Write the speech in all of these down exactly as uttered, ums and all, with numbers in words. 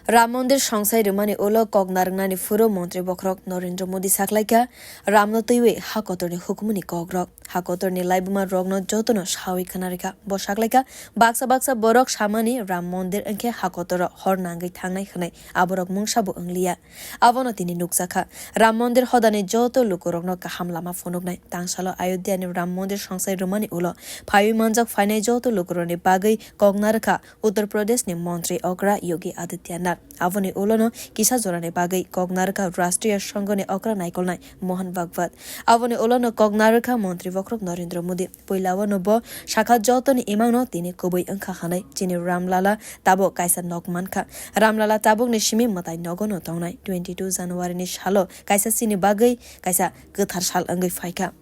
Ram Mondir songsai rwmani ulo kok narwknani phuru Montri Bokhorok Narendra Modi saklaikha, Ramno twiwi ha kotorni hukumu ni kokrok, ha kotorni laibuma rokno jotono sawi khwnarikha. Bo saklaikha, baksa baksa borok samani Ram Mondir wngkhe ha kotoro hor nangwi thangnai hwnwi, aborok mungsa bo wngliya. Abono tini nukjakha. Ram Mondir hodani joto lukurokno kaham lama phunuknai. Tangsalo Ayodhyani Ram Mondir songsai rwmani ulo phaiwi manjak phainai joto lukurokni bagwi kok narwkha Uttar Pradeshni Montri okra Yogi Adityanath. Aboni ulono kisa jorani bagwi kok narwkha Rashtriya Sanghani okra naikolnai Mohan Bhagwat. Aboni ulono kok narwkha Montri Bokhorok Narendra Modi. Puilao no bo sakha jotoni imangno tini kubui wngkha hwnwi. Chini Ramlala tabuk kaisa nok mankha. Ramlala tabukni simi mwtai nogono tongnai. Twenty two January ni salo kaisa chini bagwi kaisa kwthar sal wngwi phaikha.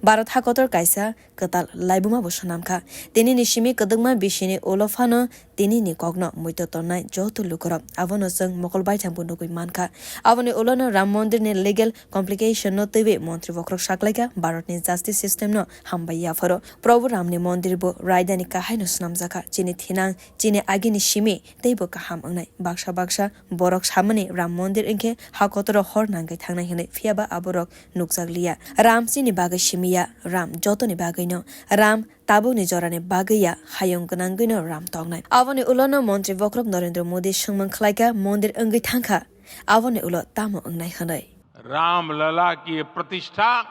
Bharat hakotor kaisa kwtal laibuma bo swnamkha. Tinini simi kwdwkma bisini ulo phano tinini kokno muito tonnai joto lukurok. Abono chwng mokol baithang bo nugwi mankha. Aboni ulono Ram Mondirni legal complication no twiwi Montri Bokhorok saklaikha, Bharatni justice system no hambai yapharo. Prabhu Ramni Mondir bo raidani kahaino swnamjakha. Chini thinang, chini agini simi teibo kaham wngnai. Baksa baksa borok samani Ram Mondir wngkhe ha kotoro hor nangwi thangnai hwnwi, phiyaba aborok nukjakliya. Ram chini bagwi simiya, Ram jotoni bagwino. Ram tabukni jorani bagwi ya, hayung gwnangwino Ram tongnai. Aboni ulono Montri Bokhorok Narendra Modi swngmung khlaikha, Mondir wngwi thangkha, aboni ulo tamo wngnai hwnwi. Ramlala की ये प्रतिष्ठा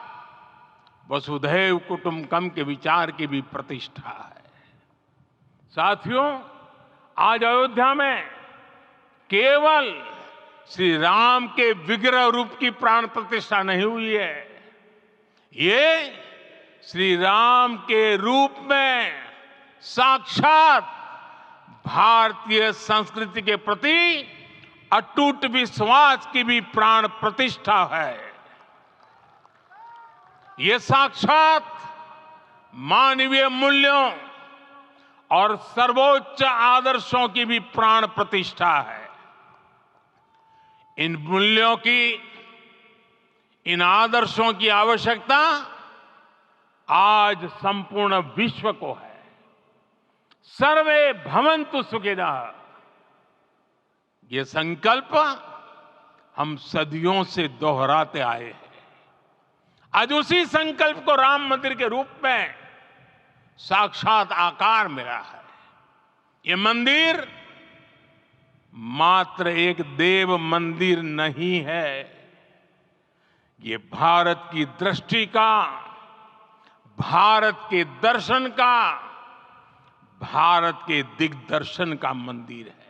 वसुधैव कुटुंबकम के विचार की भी प्रतिष्ठा है। साथियों, आज अयोध्या में केवल श्री राम के विग्रह रूप की प्राण प्रतिष्ठा नहीं हुई है, ये श्री राम के रूप में साक्षात भारतीय संस्कृति के प्रति अटूट विश्वास की भी प्राण प्रतिष्ठा है। ये साक्षात मानवीय मूल्यों और सर्वोच्च आदर्शों की भी प्राण प्रतिष्ठा है। इन मूल्यों की, इन आदर्शों की आवश्यकता आज संपूर्ण विश्व को है। सर्वे भवन्तु सुखिनः। ये संकल्प हम सदियों से दोहराते आए हैं। आज उसी संकल्प को राम मंदिर के रूप में साक्षात आकार मिला है। ये मंदिर मात्र एक देव मंदिर नहीं है, ये भारत की दृष्टि का, भारत के दर्शन का, भारत के दिग्दर्शन का मंदिर है।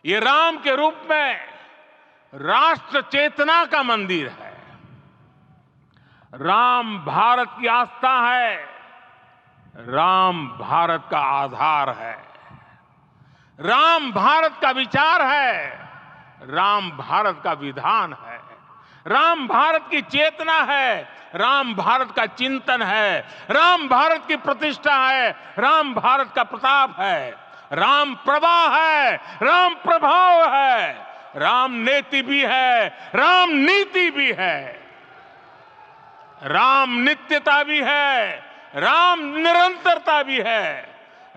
ये राम के रूप में राष्ट्र चेतना का मंदिर है। राम भारत की आस्था है, राम भारत का आधार है, राम भारत का विचार है, राम भारत का विधान है, राम भारत की चेतना है, राम भारत का चिंतन है, राम भारत की प्रतिष्ठा है, राम भारत का प्रताप है, राम प्रवाह है, राम प्रभाव है, राम नेति भी है, राम नीति भी है। राम नित्यता भी है, राम निरंतरता भी है,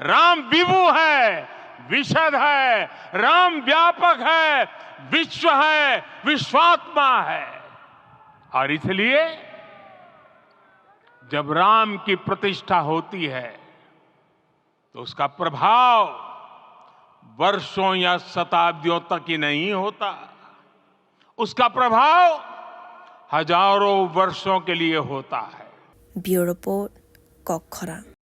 राम विभु है, विशद है, राम व्यापक है, विश्व है, विश्वात्मा है। और इसलिए जब राम की प्रतिष्ठा होती है, तो उसका प्रभाव वर्षों या शताब्दियों तक ही नहीं होता, उसका प्रभाव हजारों वर्षों के लिए होता है। Bureau Report, Kokkhorang.